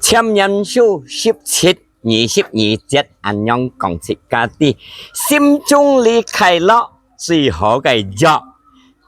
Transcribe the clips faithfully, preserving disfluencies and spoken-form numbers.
箴言書十七二十二節恁樣講自家知，心中裡快樂最好个藥，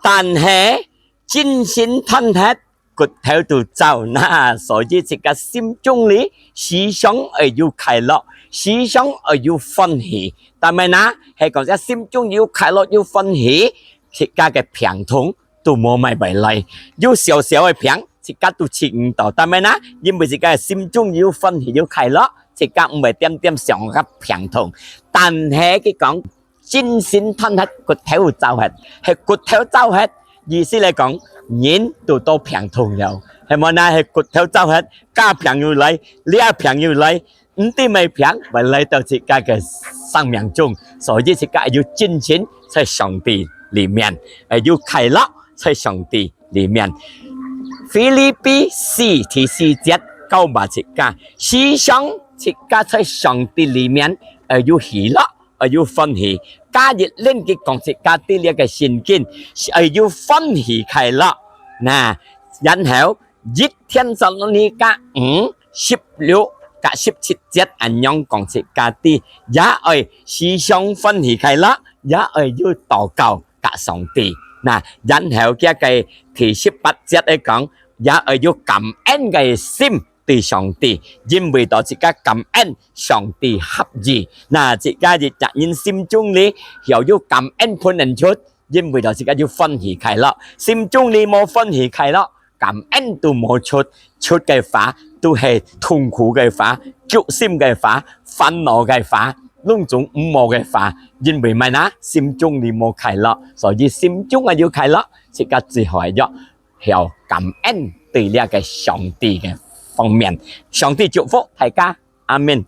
但係精神斷忒，骨頭都燥那。所以自家心中裡時常愛有快樂，時常愛有歡喜。但係呢，係講這心中有快樂有歡喜，自家个病痛都無麼會來。有小小个病，自家都試毋到。但係呢，因為自家个心中有歡喜有快樂，自家毋會點點想著病痛。但係佢講，精神斷忒，骨頭燥忒，係骨頭燥忒。意思來講，人都到病痛了，係無呢？係骨頭燥忒，該病又來，這病又來，毋知麼病會來到自家个生命中。所以自家愛有精神在上帝裡面，愛有快樂在上帝裡面。腓立比四第四節教導自家，時常自家在上帝裡面愛有喜樂，愛有歡喜。加一輪佢講自家知這个聖經，係愛有歡喜快樂。那，然後一帖撒羅尼迦五十六甲十七節恁樣講自家知，也愛時常歡喜快樂，也愛有禱告甲上帝。那，然後佢个第十八節來講，也愛有感恩个心對上帝，因為到自家感恩，上帝合意。那自家一隻人心中裡曉有感恩分人出，因為到自家有歡喜快樂，心中裡無歡喜快樂，感恩都無出，出个話都係痛苦个話、揪心个話、煩惱个話，攏總毋好个話。因為麼个呢？心中裡無快樂，所以心中愛有快樂，自家最好愛有曉感恩對這个上帝个方面。上帝祝福大家，阿們。